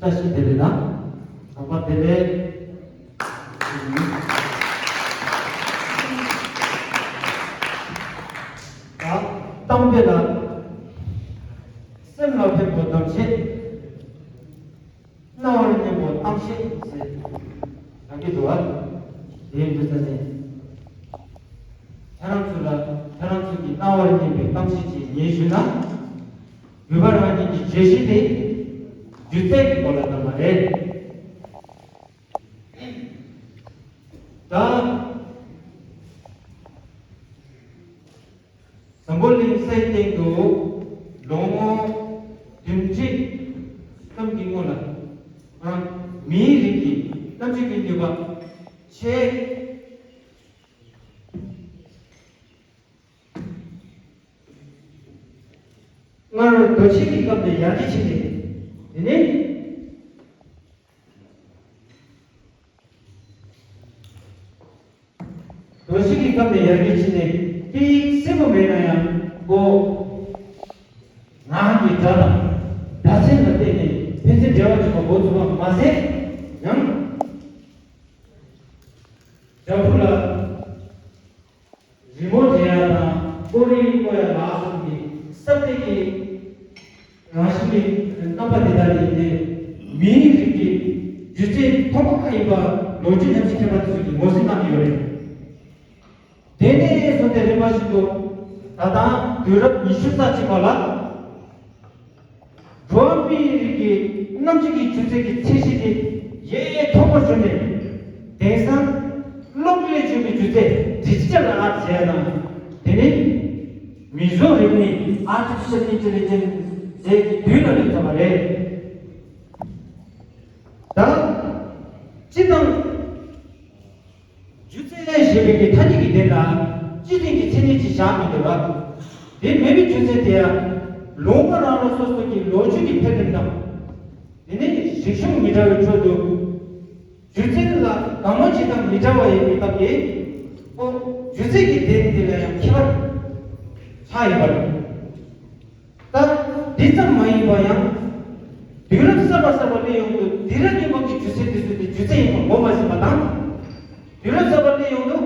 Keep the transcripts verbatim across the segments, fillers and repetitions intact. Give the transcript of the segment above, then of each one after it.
བཀྲ་ཤིས་བདེ་ལེགས་དང་། གོང་མ་བདེ་ལེགས། ད་གཏམ་དཔེ་ལ། སེམས་ལ་ཕན་པའི་གཏམ་བཤད། རྣ་བར་སྙན་པའི་གཏམ་བཤད་ཟེར་ཡང་གི་འདུག་བ། དེ་ཡིན་དུས་ཙ་ནས། ཁྱེད་རང་ཚོ་ལ་ཁྱེད་རང་ཚོ་གི་རྣ་བར་སྙན་པའི་གཏམ་བཤད་ཅིག་ངས་ཞུས་ན། གུས་པ་རང་ཉིད་ཀྱི་བརྗོད་གཞི་དེ་སྒྱུ་རྩལ་གྱི་སྐོར་ལ་བཏང་བ་རེད། ད། བཟང་པོ་གླིང་སའི་སྟེང་དུ་ལོ་ངོ་བདུན་ཁྲི་ཙམ་གྱི་སྔོན་ལ། ཨ། མིའི་རིགས་ཀྱི་གཏམ་བརྗོད་ཀྱི་ནུས་པ་ཆེ། སྔར་རྡོ་ཆས་ཀྱི་སྐབས་ནས་ཡར་རྒྱས་ཕྱིན་ཏེ། དེ་ནས། རྡོ་ཆས་ཀྱི་སྐབས་ནས་ཡར་རྒྱས་ཕྱིན་ནས་སྐད་ཡིག་གསལ་པོ་མེད་ན་ཡང་ཁོ། ངག་གི་སྒྲ་དང་སྒྲ་ཚན་ལ་བརྟེན་ནས་ཕན་ཚུན་འབྲེལ་བ་བྱེད་པ་འགོ་ཚུགས་པ་མ་ཟད། ཡང་། རྒྱ་བོད་ལ། རི་མོ་འབྲི་ཡ་དང་ཀོ་རི་བརྐོ་ཡ་ལ་སོགས་ཀྱི་གསར་གཏོད་ཀྱི་རང་བཞིན་གྱི་རྣམ་པ་འདི་དག་ཡིན་ཏེ། མིའི་རིགས་ཀྱི་སྒྱུ་རྩལ་ཐོག་མ་ཡིན་པ་ལོ་རྒྱུས་ཉམས་ཞིབ་མཁས་པ་དེ་ཚོ་གིས་ངོས་འཛིན་གནང་གི་ཡོད་རེད། དེ་ནས་བཟུང་སྟེ་རིམ་པ་བཞིན་དུ་ད་ལྟ་དུས་རབས་ཉི་ཤུ་རྩ་གཅིག་པ་ལ། འགྲོ་བ་མིའི་རིགས་ཀྱི་རྣམ་དཔྱོད་ཀྱི་སྒྱུ་རྩལ་གྱི་ཚད་གཞི་དེ་ཡེ་མཐོ་པོར་གྱུར་ནས། དེང་སང་གློག་ལས་བྱུང་བའི་སྒྱུ་རྩལ་ཌི་ཇི་ཊལ་ཨར་ཊི་ཟེར་ཡ་དང་། དེ་ནི་མིའུ་གཟུགས་རིག་གནས་ཨར་ཊི་ཕི་ཤལ་ཨིན་ཊེ་ལི་ཇེན་སི་ཟེར་གྱི་དུས་ལ་སླེབས་ཚར་བ་རེད། ད། སྤྱིར་བཏང་། སྒྱུ་རྩལ་ཞེས་པའི་གི་ཐ་སྙད་ཀྱི་དོན་ལ་སྤྱི་མཐུན་གྱི་མཚན་ཉིད་ཅིག་བཞག་མི་འདུག་ལ། དེ་མིན་པའི་སྒྱུ་རྩལ་དེ་ཡང་ལུང་པ་རང་རང་སོ་སོ་གི་ལོ་རྒྱུས་ཀྱི་འཕེལ་རིམ་དང་། དེ་ནས་རིག་གཞུང་མི་འདྲ་བའི་ཁྲོད་དུ་སྒྱུ་རྩལ་ལ་དགའ་མོ་བྱེད་སྟངས་མི་འདྲ་བ་ཡོད་པའི་སྟབས་ཀྱིས། ཁོ་སྒྱུ་རྩལ་གྱི་དོན་དེ་ལ་ཡང་ཁྱད་པར་ཆགས་ཡོད་པ་རེད། ད་འདི་ཙམ་མ་ཡིན་པ་ཡང་། དུས་རབས་གསར་པ་གསར་པ་སླེབས་ཡོང་དུས་དུས་རབས་རྙིང་པ་གི་སྒྱུ་རྩལ་དེ་ཚོ་དེ་སྒྱུ་རྩལ་ཡིན་པ་ངོ་མ་ཤེས་པ་དང་། དུས་རབས་གསར་པ་སླེབས་ཡོང་དུས།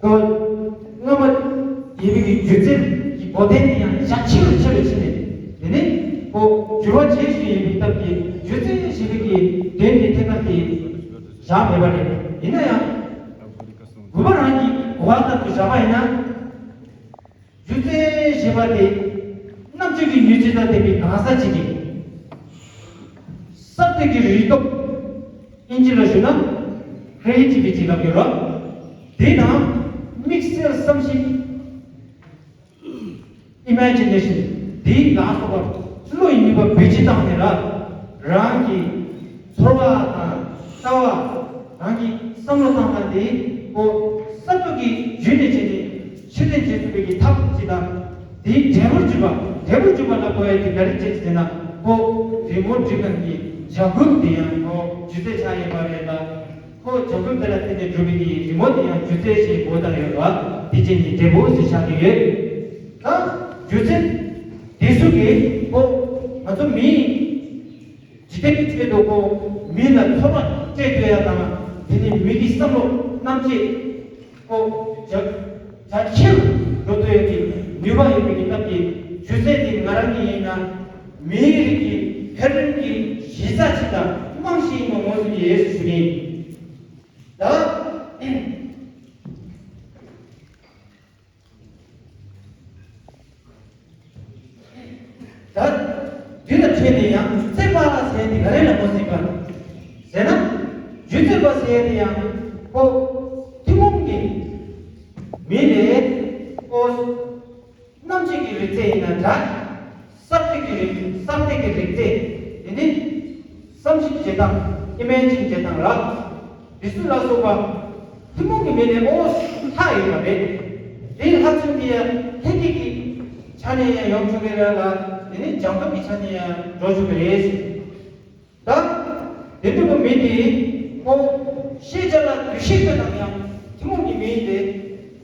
ཁོ་སྔ་མ་ཡིན་པའི་གི་སྒྱུ་རྩལ་གྱི་གོ་དོན་དེ་ཡང་རྒྱ་ཆེ་རུ་ཆེ་རུ་ཕྱིན་ནས། དེ་ནས་ཁོ་འགྱུར་བ་ཇེ་ཞིག་ཡིན་པའི་སྟབས་ཀྱིས་སྒྱུ་རྩལ་ཞེས་པའི་གི་དོན་དེ་ཐད་ཀར་གྱིས་བཞག་མེད་པ་རེད། ཡིན་ན་ཡང་། གུས་པ་རང་གིས་གོ་བ་ལྟར་དུ་བཞག་པ་ཡིན་ན། སྒྱུ་རྩལ་ཞེས་པ་དེ་རྣམ་དཔྱོད་ཀྱི་ནུས་ཚད་དང་ལྡན་པའི་གང་ཟག་ཅིག་གིས་གསར་གཏོད་ཀྱི་རིག་སྟོབས། ཨིན་ཇི་ལ་ཞུ་ན་creativity ལབ་ཡོད་རེད། དེ་དང་དམིགས་བསལ་བསམ་གཞིག Imagination དེའི་ལ་སོགས་པ་བློ་ཡི་ནུས་པ་བེད་སྤྱོད་བཏང་ནས་ར། རང་གི་ཚོར་བ་དང་ལྟ་བ། རང་གི་བསམ་བློ་བཏང་སྟངས་དེ་ཁོ་གསར་གཏོད་ཀྱི་བརྒྱུད་ནས་བྱས་ནས་ཕྱིར་ལེན་བྱེད་ཐུབ་པའི་གི་ཐབས་ཅིག་དང་། དེའི་འབྲས་བུར་གྱུར་པ། འབྲས་བུར་གྱུར་པ་ལ་གོ་ཡ་དེ་ག་རེ་བྱེད་ཟེར་ན། ཁོ་རི་མོ་འབྲི་མཁན་གྱི་ཇ་གུར་དེ་ཡང་ཁོ་སྒྱུ་རྩལ་ཆགས་ཡོད་པ་རེད་ལ། ཁོ་ཇ་གུར་དེ་ལ་བརྟེན་ནས་གྲུབ་པའི་གི་རི་མོ་དེ་ཡང་སྒྱུ་རྩལ་ཞེས་འབོད་བཏང་ཡོད་པ། དེ་བྱས་ནས་འབྲས་བུ་ཟེར་ཆགས་ཀྱི་ཡོད། ད་སྒྱུ་རྩལ་དེ་ཚོ་གིས་ཁོ་ང་ཚོ་མིའི་འཇིག་རྟེན་གྱི་ཁྲོད་དུ་ཁོ་མི་ལ་ཚོར་བ་སྤྲད་སྡོད་ཡ་དང་། དེ་ནས་མི་གི་བསམ་བློ་རྣམ་དཔྱོད་ཁོ་རྒྱ་རྒྱ་ཆེ་རུ་འགྲོ་སྡོད་ཡ་གི་ནུས་པ་ཡོད་པའི་གི་སྟབས་ཀྱིས། སྒྱུ་རྩལ་དེ་ང་རང་གི་ཡིན་ན་མིའི་རིགས་ཀྱི་འཕེལ་རིམ་གྱི་གཞི་རྩ་ཅིག་དང་རྨང་གཞི་ཡིན་པ་ངོས་འཛིན་གྱི་ཡོད་ཞུ་གི་ཡིན། ད། ད། འདི་ལ་ཐོས་ནས་ཡང་སྒྱུ་རྩལ་པ་ཟེར་དེ་ག་རེ་ལ་ངོས་འཛིན་པ་ཟེར་ན། སྒྱུ་རྩལ་པ་ཟེར་དེ་ཡང་ཁོ་ཐུན་མོང་གི་མི་ལས་ཁོ་རྣམ་དཔྱོད་ཀྱི་རིག་རྩལ་ཡིན་ན་འདྲ། གསར་གཏོད་ཀྱི་རིག་གསར་གཏོད་ཀྱི་རིག་རྩལ། དེ་ནི་བསམ་གཞིག་བྱེད་སྟངས། ཨི་མེ་ཇིན་བྱེད་སྟངས་ར། དེ་ཚོ་ལ་སོགས་པ་ཐུན་མོང་གི་མི་ལས་ཨོ་ལྷག་ཡོད་པ་རེད། དེ་ལྷག་ཚུལ་དེ་ཡང་ལྷན་སྐྱེས་ཀྱི་ཆ་ནས་ཡང་ཡོང་ཆོག་གི་རེད་ལ། དེ་ནི་སྦྱངས་སྟོབས་ཀྱི་ཆ་ནས་ཡང་འགྲོ་ཆོག་གི་རེད། ད་དེ་འདྲ་བོ་མི་དེ་ཁོ་ཤེས་བྱ་ལ་འདུ་ཤེས་སྐྱེ་སྟངས་ཡང་ཐུན་མོང་གི་མི་དེ་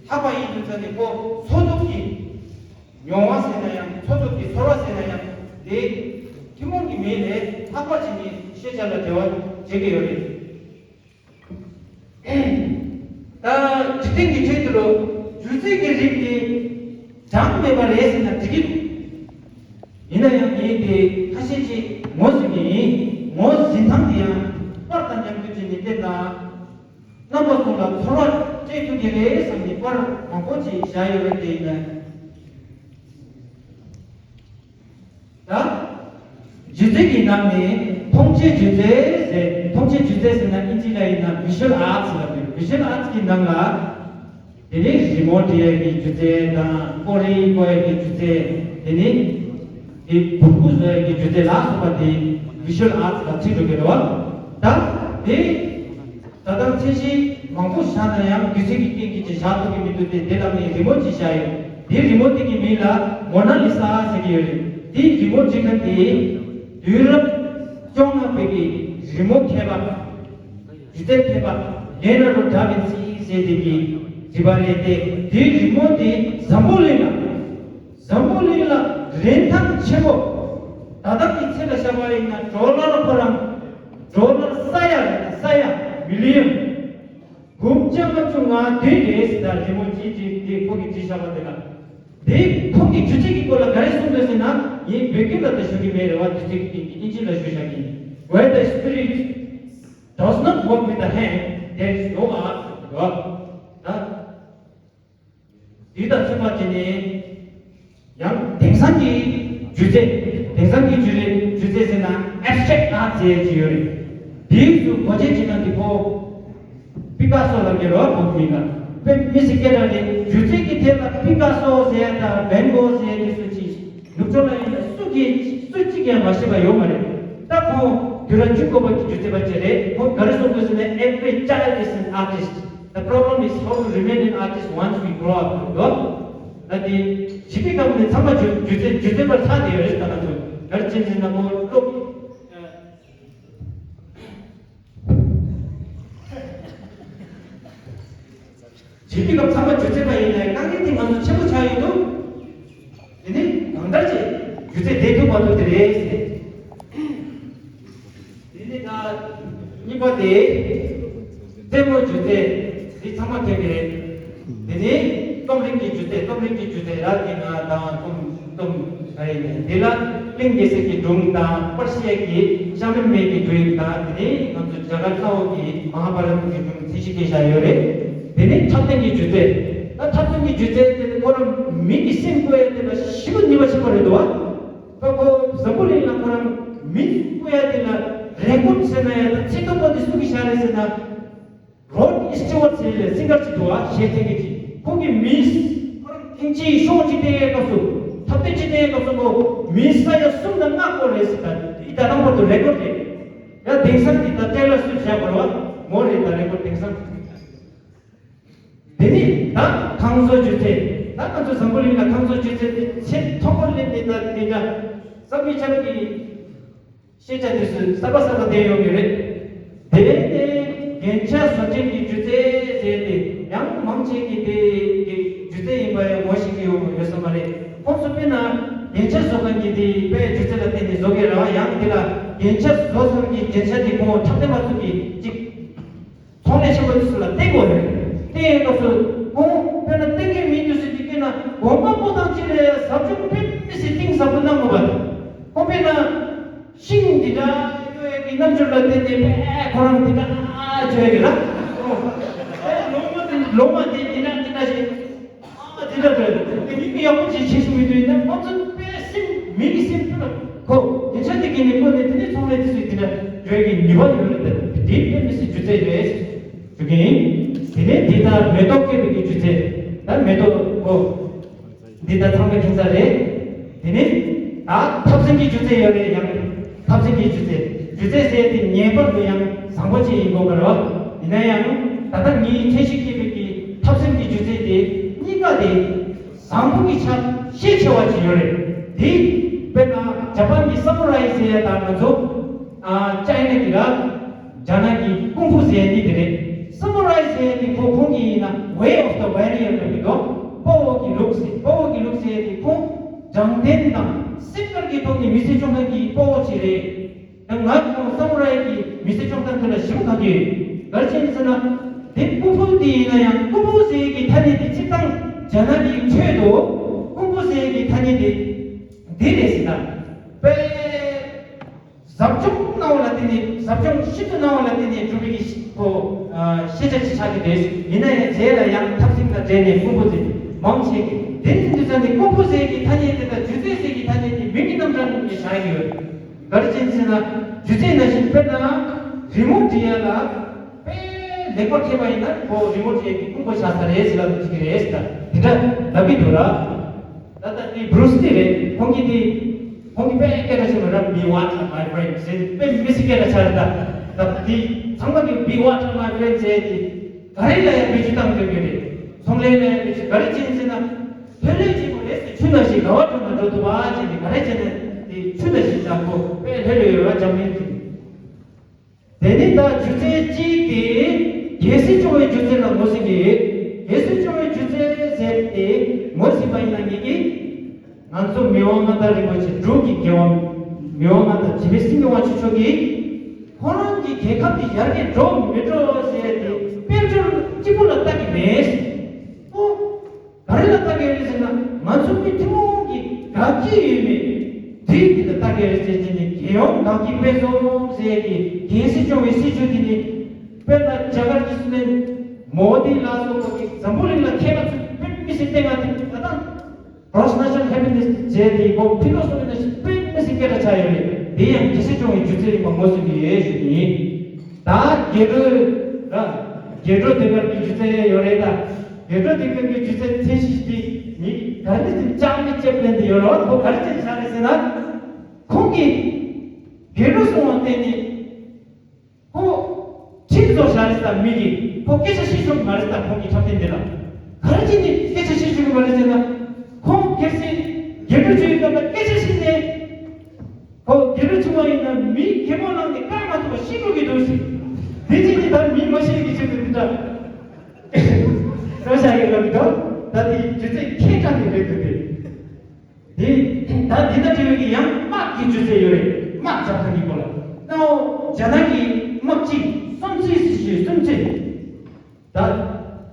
ལྷག་པ་ཡིན་དུས་ཙ་ནས་ཁོ་འཚོ་སྟོབས་ཀྱི་མྱོང་བ་ཟེར་ན་ཡང་། འཚོ་སྟོབས་ཀྱི་ཚོར་བ་ཟེར་ན་ཡང་ དེ་ཐུན་མོང་གི་མིང་ལས་ལྷག་པ་ཅིག་ནི་ཤེས་བྱ་ལ་འབྲེལ་བ་བྱེད་ཀྱི་ཡོད་རེད། ད་འཇིག་རྟེན་གྱི་ཁྲོད་དུ་ལོ་སྒྱུ་རྩལ་གྱི་རིགས་དེ་གྲངས་མེད་པ་རེད་ཟེར་ན་འགྲིག་གི་འདུག་ཡིན་ན་ཡང་ངས་དེ་ཁ་ཤས་ཅིག་ངོས་ཟིན་གྱི་ཡིན། ངོས་ཟིན་སྟངས་དེ་ཡང་པར་དང་མཉམ་དུ་བྱས་ནས་བལྟས་ན། རྣམ་པ་ཚོ་ལ་ཚོར་བ་སྤྲད་ཐུབ་ཀྱི་རེད་བསམ་ནས་པར་མང་པོ་ཅིག་བཞག་ཡོད་པ་དེ་ཡིན་ན། ད། སྒྱུ་རྩལ་གྱི་ནང་ནས་མཐོང་ཆོས་སྒྱུ་རྩལ་ཟེར། མཐོང་ཆོས་སྒྱུ་རྩལ་ཟེར་ན་ཨིན་ཇི་ལ་ཡིན་ན་visual arts ལབ་ཀྱི་རེད། visual arts གྱི་ནང་ལ། དེ་ནས་རི་མོ་འབྲི་ཡས་ཀྱི་སྒྱུ་རྩལ་དང་། ཀོ་རི་བརྐོ་ཡས་ཀྱི་སྒྱུ་རྩལ། དེ་ནས་དེ་འབུར་གུ་བཟོ་ཡས་ཀྱི་སྒྱུ་རྩལ་ལ་སོགས་པ་དེ་visual arts ལ་ཚུད་འགྲོ་གི་རེད་བ། ད་དེ་ད་ལྟ་ཚད་གཞི་མང་པོ་བཞག་ན་ཡང་སྒྱུ་རྩལ་གྱི་རྐྱེན་གྱིས་ཅིག་བཞག་ཐུབ་ཀྱི་མི་འདུག་སྟེ། དེ་ལ་ངས་རི་མོ་ཅིག་བཞག་ཡོད། དེ་རི་མོ་དེ་གི་མིང་ལ་མོ་ན་ལི་ས་ཟེར་གྱི་ཡོད་རེད། དེའི་རི་མོ་འབྲི་མཁན་དེ་དུས་རབས་བཅོ་ལྔ་པའི་གི་རི་མོ་མཁས་པ། སྒྱུ་རྩལ་མཁས་པ་ལེ་ན་རྡོ་ཌ་ཝིན་སི་ཟེར་དེ་གིས་བྲིས་པ་རེད་དེ། དེའི་རི་མོ་དེ་འཛམ་བུ་གླིང་ལ། འཛམ་བུ་གླིང་ལ་རིན་ཐང་ཆེན་པོ། ད་ལྟ་གི་ཚད་ལ་བཞག་པ་ཡིན་ན་ཌོ་ལར་ཁོ་རང་ཌོ་ལར་ས་ཡ་རེད། ས་ཡ་མི་ལི་ཡོན་འབུམ་བརྒྱ་ལྔ་བཅུ་ང་བདུན་རེད་ཟེར། ད་རི་མོ་ཅིག་ཅིག་དེ་ཁོ་གིས་བྲིས་བཞག་པ་དེ་ལ། དེ་ཁོང་གི་སྒྱུ་རྩལ་གྱི་སྐོར་ལ་ག་རེ་གསུངས་འདུག་ཟེར་ན། ངས་བོད་སྐད་ལ་ད་ཞུ་གི་མེད་རེད་བ། སྒྱུ་རྩལ་གྱི་རྐྱེན་གྱིས་ཨིན་ཇི་ལ་ཞུ་བཞག་གི་ཡིན། Where the spirit does not work with the hand, there is no art ཟེར་གྱི་འདུག་བ། ད། དེ་དང་མཚུངས་པ་དེ་ནས་ཡང་དེང་སང་གི་སྒྱུ་རྩལ། དེང་སང་གི་སྒྱུ་རྩལ། སྒྱུ་རྩལ་ཟེར་ན་ཨེབ་སི་ཊྲེག་ཊི་ཨར་ཊི་ཟེར་གྱི་ཡོད་རེད། དེའི་ཚོ་གོ་ཆེ་ཆེ་ན་དེ་ཕོ་པི་ཀ་སོ་ལབ་ཀྱི་རེད་བ། བོད་མི་ལ་དཔེ་མི་སྲིད་སྐད་གྲགས་རེད། སྒྱུ་རྩལ་གྱི་ཐད་ལ་པི་ཀ་སོ་ཟེར་ཡ་དང་ཝན་གོ་ཟེར་ཡ་དེ་ཚོ་ཅིག་ནུབ་ཕྱོགས་ལ་ཡིན་ན་སུ་གིས་སུ་གཅིག་ཀྱང་མ་ཤེས་པ་ཡོད་མ་རེད། ད་ཁོང་དུས་རབས་བཅུ་དགུ་པ་གི་སྒྱུ་རྩལ་པ་ཅིག་རེད། ཁོང་ག་རེ་གསུངས་འདུག་ཟེར་ན། Every child is an artist. The problem is how to remain an artist once we grow up. ཡོད། ད་དེ་བྱིས་པའི་སྐབས་ནས་ཚང་མ་སྒྱུ་སྒྱུ་རྩལ་སྒྱུ་རྩལ་པར་ཆགས་བསྡད་ཡོད་རེད། ད་ང་ཚོ་ག་རེ་བྱས་ཟེར་ན། ཁོ་སློབ། བྱིས་པའི་སྐབས་ཚང་མ་སྒྱུ་རྩལ་པ་ཡིན་ནའི་དཀའ་ངལ་དེ་ང་ཚོ་ཆེན་པོ་ཆགས་ཡོད་འདུག་དེ་ནས་གང་ལྟར་ཅིག་སྒྱུ་རྩལ་བསྡད་ཐུབ་མ་ཐུབ་དེ་རེད་ཟེར། དེ་ནས་ད་གཉིས་པ་དེ་རྩེད་མོ་སྒྱུ་རྩལ། དེ་ཚང་མ་མཁྱེན་གྱི་རེད། དེ་ནས་རྩོམ་རིག་གི་སྒྱུ་རྩལ། རྩོམ་རིག་གི་སྒྱུ་རྩལ་ལ་དེ་ང་དང་རྩོམ་རྩོམ་རེད། དེ་ལ་གླིང་གེ་སར་གྱི་སྒྲུང་དང་། པར་ཤིང་གི་ཤ་མེད་མེད་ཀྱི་སྒྲུང་དང་། དེ་ནས་ང་ཚོ་རྒྱ་གར་ལྷ་འོག་གི་མ་ཧཱ་བྷ་རཏ་གི་སྒྲུང་ཚད་གཞི་བཀལ་བཞག་ཡོད་རེད། དེ་ནས་འཁྲབ་སྟོན་གྱི་སྒྱུ་རྩལ། ད་འཁྲབ་སྟོན་གྱི་སྒྱུ་རྩལ་དེ་ཁོ་རང་མི་གི་སེམས་བཀུག་ཡ་དེ་ལ་ཞེ་པོ་ནུས་པ་ཆེན་པོ་རེད་འདུག་བ། ད་ཁོ་འཛམ་བུ་གླིང་ལ་ཁོ་རང་མི་བཀུག་ཡ་དེ་ལ་རེ་ཀོཌ་ཟེར་ན་ཡ། ད་ཚིག་ཐོག་པ་དེ་སུ་གིས་བཞག་རེད་ཟེར་ན། རོཌ་ཨི་སི་ཊི་ཝར་ཊི་ཟེར་ཡ་སིང་གར་ཅིག་འདུག་བ། གཞས་འཐེན་མཁན་ཅིག་ཁོང་གིས་མི་ཁོ་རང་འཐེན་ཅིག་ཤོ་ཅིག་སྟོན་ཡའི་སྐབས་སུ། འཁྲབ་སྟོན་ཅིག་སྟོན་ཡའི་སྐབས་སུ་ཁོ་མི་ས་ཡ་གསུམ་དང་ལྔ་བཀོལ་རེད་ཟེར། ད་ཡིན་ད་རང་བར་དུ་རེ་ཀོཌ་རེད། ཡ་དེང་སང་གི་ད་ཊེ་ལོར་སུའིཕ་ཊི་བཞག་པ་རེད་བ། མོ་རེད་ད་རེ་ཀོཌ་དེང་སང་། དེ་ནས་ད་ཁང་བཟོ་སྒྱུ་རྩལ། ད་ང་ཚོ་འཛམ་བུ་གླིང་ལ་ཁང་བཟོ་སྒྱུ་རྩལ་དེ་ཆེས་མཐོན་པོར་སླེབས་ནས། ད་དེ་འདྲ་བསམ་མི་ཁྱབ་ཀྱི་ཤེས་བྱ་དེ་ཚོ་གསར་པ་གསར་པ་བསྡད་ཡོང་གི་རེད། དེ་ནས་རྒྱན་ཆ་བཟོ་སྐྲུན་གྱི་སྒྱུ་རྩལ་ཟེར་ཏེ་ཡང་མང་ཆེ་གིས་དེ་གི་སྒྱུ་རྩལ་ཡིན་པ་ཡང་ངོ་ཤེས་ཀྱི་ཡོད་ཡོད་ས་མ་རེད། ཁོང་ཚོ་དཔེར་ན་རྒྱན་ཆ་བཟོ་མཁན་གྱིས་དེ་དཔེ་སྒྱུ་རྩལ་ལ་བརྟེན་ནས་བཟོ་གི་རེད་བ། ཡང་དེ་ལ་རྒྱན་ཆ་བཟོ་ཚར་གྱི་རྒྱན་ཆ་དེ་ཁོང་འཁྲབ་སྟོན་པ་ཚོ་གིས་ཅིག་ཚོང་ལས་ཆེན་པོ་དེ་ཚོ་ལ་བསྟན་དགོས་རེད། བསྟན་ཡོད་སྐབས་སུ་ཁོང་དཔེར་ན་བསྟན་མཁན་མི་དེ་ཚོས་ཅིག་བལྟས་ན་གོང་མ་པོ་ཏང་ཅི་ལ་ཟབ་སྦྱོང་དཔེ་མི་སྲིད་གཏིང་ཟབ་པོ་གནང་དགོས་པ་རེད། ཁོང་དཔེར་ན་ཤིང་འདི་འདྲ་གཡོ་ཡ་གི་རྣམ་འགྱུར་ལ་བརྟེན་ནས་དཔེ་ཁོ་རང་འདི་འདྲ་ཨ་བྱོས་ཡ་གི་ལ། ལོ་མ་དེ་ལོ་མ་དེ་འདི་འདྲ་འདི་འདྲ་ཞིག་ཨ་དེ་འདྲ་འདྲ་དེ་མི་མི་ཡག་པོ་ཅིག་བྱེད་སྲིད་མི་འདུག་ཡིན་ན་ང་ཚོ་དཔེ་སེམས་མི་གི་སེམས་ཕུ་ལ་ཁོ་རྒྱན་ཆ་དེ་གི་ནི་བཀོལ་ནས་དེ་ནས་ཚོང་ལས་དེ་ཚོས་དེ་འདྲ་བརྗོད་ཀྱི་ནུས་པ་ཡོད་རེད། དེ་དཔེ་མི་སྲིད་སྒྱུ་རྩལ་རེད་ཞུ་གི་ཡིན། དེ་ནས་དེ་ལྟར་མེ་ཏོག་བཀོད་པའི་གི་སྒྱུ་རྩལ། ད་མེ་ཏོག་ཁོ་འདི་ད་ཚང་མས་མཁྱེན་ས་རེད། དེ་ནས་ད་འཁྲབ་ཟིན་གྱི་སྒྱུ་རྩལ་ཡོད་རེད། ཡང་འཁྲབ་ཟིན་གྱི་སྒྱུ་རྩལ། སྒྱུ་རྩལ་ཟེར་དེ་ངེས་པར་དུ་ཡང་བཟང་པོ་ཅིག་ཡིན་དགོས་པ་རེད་བ། ཡིན་ན་ཡང་ད་ལྟ་ངའི་ཐད་ཞིག་སྐྱེས་པའི་གི་འཁྲབ་ཟིན་གྱི་སྒྱུ་རྩལ་དེ་གཉིས་ཀ་དེ་བཟང་པོ་གི་ཆ་ཤས་ཆེ་བ་ཅིག་ཡོད་རེད། དེ་དཔེར་ན་ཇ་པན་གྱི་སམ་མུ་རའི་ཟེར་ཡ་དང་ང་ཚོ་ཨ་ཅའི་ན་གི་ར། རྒྱ་ནག་གི་ཀུང་ཧྥུ་ཟེར་ཡ་དེ་དེ་རེད། སམ་མུ་རའི་ཟེར་ཡ་དེ་ཁོ་ཁོང་གི་ཡིན་ན་ཝེ་ཨོཕ་ཛ་ཝོ་རི་ཡར་ལབ་ཀྱི་འདུག་དཔའ་བོ་གི་ལུགས་ཟེར། དཔའ་བོ་གི་ལུགས་ཟེར་ཡ་དེ་ཁོང་དྲང་བདེན་དང་སེམས་དཀར་ གི་ཐོག་ནས་མི་ཚེ་སྐྱོང་མཁན་གྱི་དཔའ་བོ་ཅིག་རེད། ཡང་ང་ཚོ་སམ་རའི་གི་མི་ཚེ་སྐྱོང་སྟངས་དེ་ལ་ཞིབ་ག་དུས་ག་རེ་བྱས་ནས་ཟེར་ན། དེ་ཀུང་ཧྥུ་དེ་ཡིན་ན་ཡང་ཀུང་ཧྥུ་ཟེར་གྱི་ཐ་སྙད་དེ་སྤྱིར་བཏང་རྒྱ་ནག་གི་ཁྲོད་དུ་ཀུང་ཧྥུ་ཟེར་གྱི་ཐ་སྙད་དེ་འདི་རེད་ཟེར་ན། དཔེ་ཟབ་སྦྱོང་གནང་བ་ལ་བརྟེན་ནས་ཟབ་སྦྱོང་ཤིན་ཏུ་གནང་བ་ལ་བརྟེན་ནས་གྲུབ་པའི་གི་ཤི་ཁོ་ཤེས་བྱ་ཅིག་ཆགས་ཀྱི་རེད། ཡིན་ན་ཡང་རྗེས་ལ་ཡང་འཐབ་འཛིང་དང་འབྲེལ་ནས་ཀུང་ཧྥུ་ཟེར་མང་ཆེ་གི་དེ་ནི་འདི་ཚོ་ནི་ཀུང་ཧྥུ་ཟེར་གྱི་ཐ་སྙད་དེ་དང་ཇུ་ཙེ་ཟེར་གྱི་ཐ་སྙད་དེ་མིང་གི་རྣམ་གྲངས་ནས་བཞག་ཡོད། ག་རེ་བྱས་ཟེར་ན། ཇུ་ཙེ་ནང་བཞིན་དཔེར་ན་རི་མོ་འབྲི་ཡ་ལ་དཔེ་ལེགས་པར་མཁས་པ་ཡིན་ན་ཁོ་རི་མོ་འབྲི་ཡ་གི་ཀུང་ཧྥུ་ཤ་ས་རེད་ཟེར་ལ་འདུག་ཅིག་རེད་ཟེར་ད་དེ་འདྲ་ལབ་ཀྱི་འདུག་ར། ད་ལྟ་དེ་བྷྲུ་སི་ལི་རེད། ཁོང་གིས་དེ་ཁོང་གིས་དཔེ་སྐད་ཆ་བཤད་པ་ར། མི་ཝ་ཊར་མའི་ཕྲེན་ཌི་ཟེར་དཔེ་མི་སྲིད་སྐད་ཆ་ཆ་རེད་ད། ད་དེ་ཚང་མ་གིས་མི་ཝ་ཊར་མའི་ཕྲེན་ཌི་ཟེར་དེ་ག་རེ་ལ་ཡང་བེད་སྤྱོད་བཏང་དགོས་ཀྱི་རེད། ཚོང་ལས་ལ་ཡང་བེད་སྤྱོད་ག་རེ་བྱེད་ཟེར་ན། ལྷོད་ལྷོད་བྱེད་དགོས་རེད་ཟེར། ཆུ་ནང་བཞིན་ག་བ་འགྲོ་ན་འགྲོ་ཐུབ་པ་བྱས་ནས་ག་རེ་བྱས་ན་དེ་ཆུ་ནང་བཞིན་ད་ཁོ་དཔེ་ལྷོད་ལྷོད་ཡོད་ར་འཇམ་མིན་གྱི། དེ་ནས་ད་སྒྱུ་རྩལ་གཅིག་དེ་རྒྱལ་སྲིད་སྐྱོང་བའི་སྒྱུ་རྩལ་ལ་ངོས་ཟིན་གྱི། རྒྱལ་སྲིད་སྐྱོང་བའི་སྒྱུ་རྩལ་ཟེར་ཏེ་ངོས་ཟིན་པ་ཡིན་ན་ངེད་ཀྱིས་ང་ཚོ་མི་དབང་མངའ་བདག་རིན་པོ་ཆེ་འབྲུག་གི་རྒྱལ་དབང་མི་དབང་མངའ་བདག་འཇིགས་མེད་སེང་གེ་དབང་ཕྱུག་མཆོག་གིས་ཁོ་རང་གི་རྒྱལ་ཁབ་དེ་ཡར་རྒྱས་འགྲོ་མི་འགྲོ་ཟེར་ཏེ་དཔལ་འབྱོར་གཅིག་པུ་ལ་ལྟ་གི་མེད། ཨོ། ག་རེ་ལ་ལྟ་གི་ཡོད་ཟེར་ན། ང་ཚོ་མི་ཐུན་མོང་གི་དགའ་སྐྱིད་ཡོད་མེད་དེ་དེ་ལ་ལྟ་གི་ཡོད་ཟེར་གྱི་ནི། རྒྱལ་ཡོངས་དགའ་སྐྱིད་དཔལ་འཛོམས་ཟེར་གྱི་རྒྱལ་སྲིད་སྐྱོང་བའི་སྲིད་བྱུས་དེ་ནི། དཔེར་ན་རྒྱ་གར་གྱི་སྲིད་བློན་མོ་དི་ལ་སོགས་པ་གིས་འཛམ་བུ་གླིང་ལ་མཁས་པ་ཚོས་དཔེ་མི་སྲིད་བསྟེན་ང་དེ་ད་ལྟ་Cross National Happiness བྱས་ཏེ་ཁོ་ཕི་ལོ་སོ་ཕི་ནང་བཞིན་དཔེ་མི་སྲིད་སྐད་གྲགས་ཆགས་ཡོད་རེད། དེ་ཡང་རྒྱལ་སྲིད་སྐྱོང་བའི་སྒྱུ་རྩལ་ཡིན་པ་ངོས་ཟིན་གྱི་ཡོད་ཞུ་གི་ཡིན། ད་རྒྱལ་སྒྲོལ་ར། རྒྱལ་སྒྲོལ་ཟློས་གར་གྱི་སྒྱུ་རྩལ་ཡོད་རེད་ད། རྒྱལ་སྒྲོལ་ཟློས་གར་གྱི་སྒྱུ་རྩལ་ཚད་གཞི་དེ་མི་ག་རེ་ཟིན་ལྕགས་མི་ལྕེབ་ལེན་དུ་ཡོད་རེད་བ། ཁོ་ག་རེ་བྱས་བཞག་རེད་ཟེར་ན། ཁོང་གིས་རྒྱལ་སྒྲོལ་གསུང་བ་བརྟེན་ནས་ཁོ་ཁྲིམས་བཟོ་བཞག་རེད་ད། མི་གིས་ཁོ་སྐད་ཆ་བཤད་ཆོག་གི་མ་རེད་ད། ཁོང་གི་འཁྲབ་སྟོན་འདི་ལ་ག་རེ་བྱས་ནས་སྐད་ཆ་བཤད་ཆོག་གི་མ་རེད་ཟེར་ན། ཁོང་སྒེར་སེ་རྒྱལ་སྒྲོལ་ཆོས་ཀྱི་སྐབས་ལ་སྐད་ཆ་བཤད་ནས། ཁོ་དགེ་ལུགས་ཆུང་བ་ཡིན་ན་མིའི་གད་མོ་བླངས་ཏེ་བཀག་མ་ཐུབ་པ་ཤི་འགྲོ་གི་འདུག་ཟེར། དེ་ཅི་ནི་ད་མིས་མ་ཤེས་ཀྱི་ཆེད་དུ་འདི་འདྲ་བཟོ་བཞག་ཡོད་ལབ་འདུག་ད་དེ་སྒྱུ་རྩལ་ཁྱད་དྲག་ནི་རེད་འདུག་སྟེ། དེ་ད་འདི་ལྟ་བྲིས་པའི་གི་ཡང་དམག་གི་སྒྱུ་རྩལ་ཡོད་རེད། དམག་རྒྱག་ཐབས་ཀྱི་སྐོར་ལ། ནའོ་རྒྱ་ནག་གི་དམག་སྤྱི་སུན་ཙི་ཟེར་ཞུ། སུན་ཙི། ད་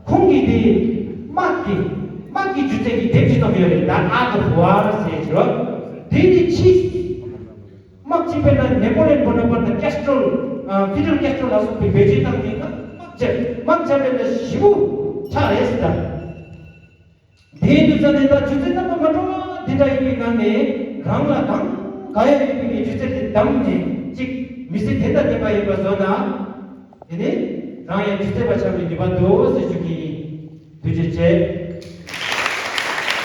ཁོང་གིས་དེ་དམག་གི་དམག་གི་སྒྱུ་རྩལ་གྱི་དེབ་ཅིག་བཏོན་ཡོད་རེད། ད་Art of War ཟེར་གྱི་རོ། དེ་ནི་ཕྱི་དམག་སྤྱི་དཔེར་ན་ནེ་པོ་ལེན་བོ་ན་པར་དང་ཀེ་སི་ཊྲོ་ལ། ཨ། ཕི་ཌེལ་ཀེ་སི་ཊྲོ་ལ་སོགས་པའི་བེད་སྤྱོད་བཏང་ནས་ད་དམག་རྒྱག་དམག་རྒྱག་པའི་ད་ཞི་བོ་ཆགས་རེད་ཟེར་ད། དེའི་དུས་ཚོད་ནས་ད་སྒྱུ་རྩལ་རྣམ་པ་མ་འདྲ་བ་འདི་འདྲ་ཡོད་པའི་ནང་ནས་རང་ལ་གང་དགའ་ཡ་ཡོད་པའི་སྒྱུ་རྩལ་དེ་བདམས་ནས་གཅིག་མི་ཚེ་དེ་དང་ལྡན་པ་ཡིན་པ་བཟོ་ན། དེ་ནས་རང་ཡང་སྒྱུ་རྩལ་པ་ཆགས་པའི་ནུས་པ་འདུག་ཟེར་ཞུ་གི་ཡིན། ཐུགས་རྗེ་ཆེ།